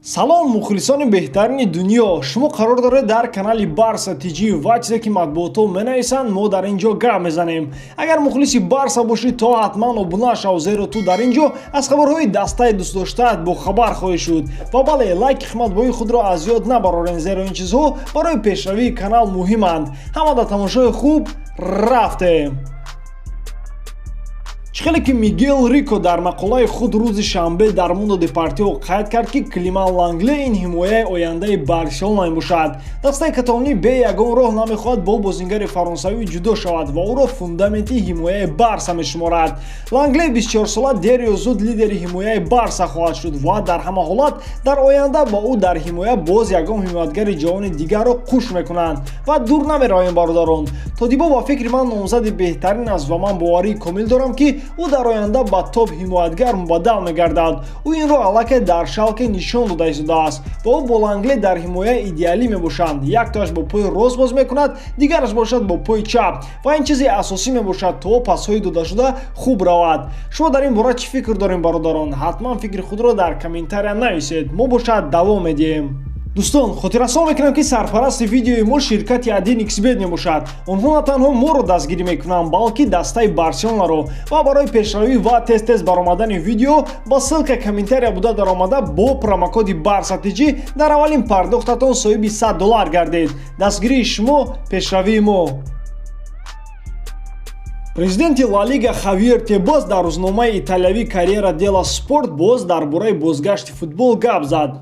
Салом, мухлисони беҳтарини дунё! Шумо қарор доред дар канали Барса ТЖ ва чизе ки матбуотҳо менависанд, мо дар ин ҷо гап мезанем. Агар мухлиси Барса бошӣ, то ҳатман обуна шав, зеро ту дар ин ҷо аз хабарҳои дастаи дӯстдоштаат бохабар хоҳӣ шуд. Ва бале, лайки қиматбоҳои худро аз ёд набарорен, зеро ин чизҳо барои пешравии канал муҳиманд. Ҳамада тамошои хуб, рафтем! Чӣ хеле ки Мигел Рико дар мақолаи худ рӯзи шанбе дар Мундо Депортиво қайд кард, ки Климан Лангле ин ҳимояи ояндаи Барселона мебошад. Дастаи каталонӣ бе ягон роҳ намехоҳад бо бозингари фаронсавӣ ҷудо шавад ва ӯро фундаменти ҳимояи Барса мешуморад. Лангле 24сола дер ё зуд лидери ҳимояи Барса хоҳад шуд ва дар ҳама ҳолат дар оянда ба ӯ дар ҳимоя боз ягон ҳимоятгари ҷавони дигарро қуш мекунанд. Ва дур намеравем, бародарон, Тодибо ба фикри ман номзади беҳтарин аст ва ман боварии комил дорам, ки ӯ дар оянда ба топ ҳимоятгар мубаддал мегардад. Ӯ инро аллакай дар Шалке нишон дода истодааст ва ӯ бо Лангле дар ҳимояи идеалӣ мебошанд. Яктояш бо пои рост боз мекунад, дигараш бошад бо пои чап, ва ин чизи асосӣ мебошад, то пасҳои додашуда хуб равад. Шумо дар ин бора чӣ фикр дорем, бародарон? Ҳатман фикри худро дар комментария нависед. Мо бошад давом медиҳем. Дӯстон, хотиррасон мекунам, ки сарпарасти видеои мо ширкати 1xBet мебошад. Онҳо на танҳо моро дастгирӣ мекунанд, балки дастаи Барселонаро. Ва барои пешравӣ ва тез тез баромадани видео ба ссылка комментария буда даромада, бо промокоди Барса ТЖ дар аввалин пардохтатон соҳиби 100 доллар гардед. Дастгирии шумо — пешравии мо. Президенти Ла Лига Хавьер Тебас дар рӯзномаи италиявӣ Корриере делла Спорт боз дар бораи бозгашти футбол гап зад.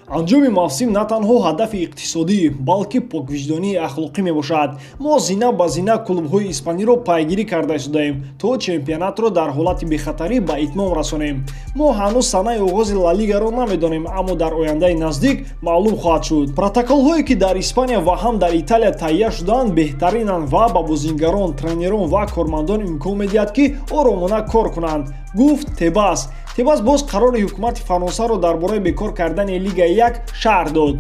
Анҷоми мавсим на танҳо ҳадафи иқтисодӣ, балки поквиҷдонии ахлоқӣ мебошад. Мо зина ба зина клубҳои испаниро пайгирӣ карда истодаем, то чемпионатро дар ҳолати бехатарӣ ба итмом расонем. Мо ҳанӯз санаи оғози Ла Лигаро намедонем, аммо дар ояндаи наздик маълум хоҳад шуд. Протоколҳое, ки дар Испания ва ҳам дар Италия таҳия шудаанд, беҳтаринанд ва ба бозингарон, тренерон ва кормандон имкон медиҳад, ки оромона кор кунанд, гуфт Тебас. Тебас боз қарори ҳукумати Фаронсаро дар бораи бекор кардани Лигаи 1 шарҳ дод.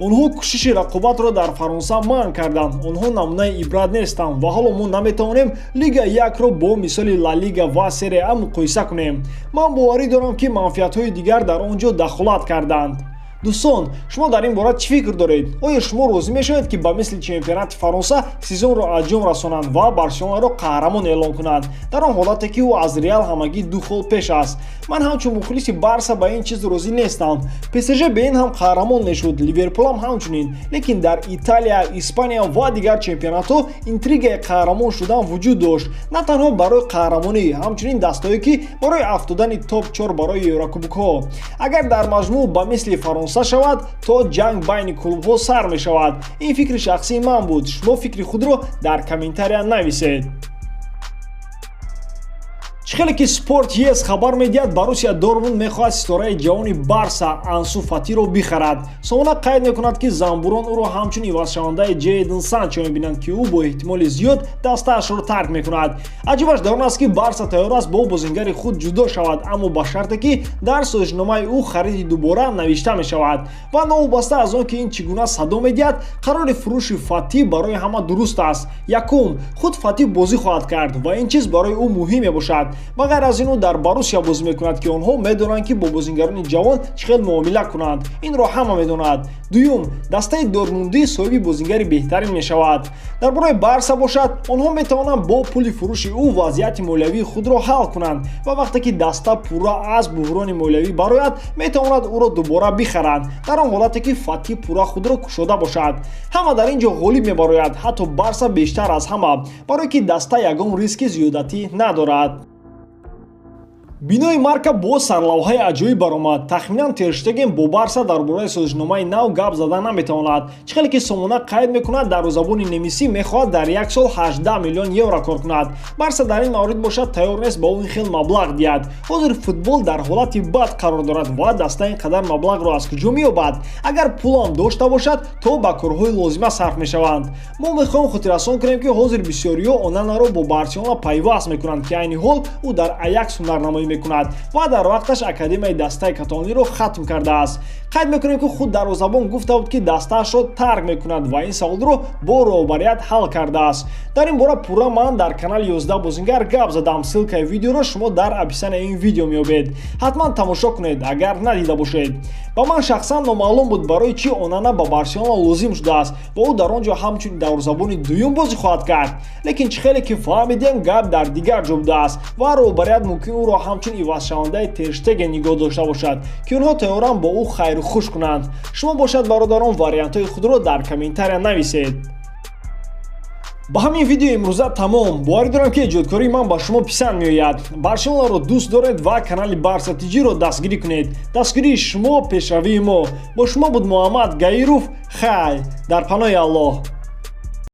Онҳо кӯшиши рақобатро дар Фаронса манъ карданд. Онҳо намунаи ибрат нестанд ва ҳоло мо наметавонем Лига 1-ро бо мисоли Ла Лига ва Серия А муқоиса кунем. Ман боварӣ дорам, ки манфиатҳои дигар дар он ҷо дахолат карданд. Дӯстон, шумо дар ин бора чӣ фикр доред? Оё шумо розӣ мешавед, ки ба мисли чемпионати Фаронса сезонро анҷом расонанд ва Барселонаро қаҳрамон эълон кунанд, дар он ҳолате ки ӯ аз Реал ҳамагӣ ду хол пеш аст? Ман ҳамчун мухлиси Барса ба ин чиз розӣ нестам. ПСЖ бе ин ҳам қаҳрамон мешуд, Ливерпулам ҳамчунин, лекин дар Италия, Испания ва дигар чемпионатҳо интригаи қаҳрамон шудан вуҷуд дошт, на танҳо барои қаҳрамонӣ, ҳамчунин дастҳое, ки барои афтодани топ 4 барои еврокубокҳо. Агар дар маҷмӯъ ба мисли Фаронса шавад, то ҷанг байни клубҳо сар мешавад. Ин фикри шахсии ман буд. Шумо фикри худро дар комментария нависед. Чӣ хеле ки Спорт Ес хабар медиҳад, Боруссия Дортмунд мехоҳад ситораи ҷавони Барса Ансу Фатиро бихарад. Сомона қайд мекунад, ки замбурон ӯро ҳамчун ивазшавандаи Ҷейден Санчо мебинанд, ки ӯ бо эҳтимоли зиёд дастаашро тарк мекунад. Аҷибаш дар он аст, ки Барса тайёр аст бо бозингари худ ҷудо шавад, аммо ба шарте, ки дар созишномаи ӯ хариди дубора навишта мешавад. Ва новобаста аз он ки ин чӣ гуна садо медиҳад, қарори фурӯши Фатӣ барои ҳама дуруст аст. Якум, худ Фатӣ бозӣ хоҳад кард ва ин чиз барои ӯ муҳим мебошад. Ба ғайр аз ин, ӯ дар Боруссия бозӣ мекунад, ки онҳо медонанд, ки бо бозингарони ҷавон чӣ хел муомила кунанд. Инро ҳама медонад. Дуюм, дастаи дортмундӣ соҳиби бозингари беҳтарин мешавад. Дар бораи Барса бошад, онҳо метавонанд бо пули фурӯши ӯ вазъияти молиявии худро ҳал кунанд ва вақте ки даста пурра аз буҳрони молиявӣ барояд, метавонад ӯро дубора бихаранд, дар он ҳолате ки Фатӣ пурра худро кушода бошад. Ҳама дар ин ҷо ғолиб мебарояд, ҳатто Барса бештар аз ҳама, барое ки даста ягон риски зиёдатӣ надорад. Бинои Марка боз сарлавҳаи аҷоиб баромад. Тахминан, Терштеген бо Барса дар бораи созишномаи нав гап зада наметавонад. Чӣ хеле ки сомона қайд мекунад, дарвозабони немисӣ мехоҳад дар як сол 18 миллион евро кор кунад. Барса дар ин маврид бошад тайёр нест ба ӯ ин хел маблағ диҳад. Ҳозир футбол дар ҳолати бад қарор дорад ва даста ин қадар маблағро аз куҷо меёбад? Агар пулам дошта бошад, то ба корҳои лозима сарф мешаванд. Мо мехоҳем хотиррасон кунем, ки ҳозир бисёриҳо Онанаро бо Барселона пайваст мекунанд, ки айни ҳол ӯ дар Аякс ҳунарнамоӣ мекунад ва дар вақташ академияи дастаи каталониро хатм кардааст. Қайд мекунем, ки худ дарвозабон гуфта буд, ки дастаашро тарк мекунад ва ин саволро бо роҳбарият ҳал кардааст. Дар ин бора пурра ман дар канали 11 бозингар гап задам. Ссылкаи видеоро шумо дар описанияи ин видео меёбед. Ҳатман тамошо кунед, агар надида бошед. Ба ман шахсан номаълум буд, барои чӣ Онана ба Барселона лозим шудааст ва ӯ дар он ҷо ҳамчун дарвозабони дуюм бозӣ хоҳад кард. Лекин чӣ хеле ки фаҳмидем, гап дар дигар ҷо будааст ва роҳбарият мумкин ӯро ҳамчун ивазшавандаи Терштеген нигоҳ дошта бошад, ки онҳо тайёранд бо ӯ хайру хуш кунанд. Шумо бошад, бародарон, вариантҳои худро дар комментария нависед. Ба ҳамин видео имрӯза тамом. Боварӣ дорам, ки эҷодкории ман ба шумо писанд меояд. Барселонаро дӯст доред ва канали Барса Тиҷиро дастгирӣ кунед. Дастгирии шумо пешравии мо. Бо шумо буд Муҳаммад Гаиров. Хай, дар паноҳи Аллоҳ.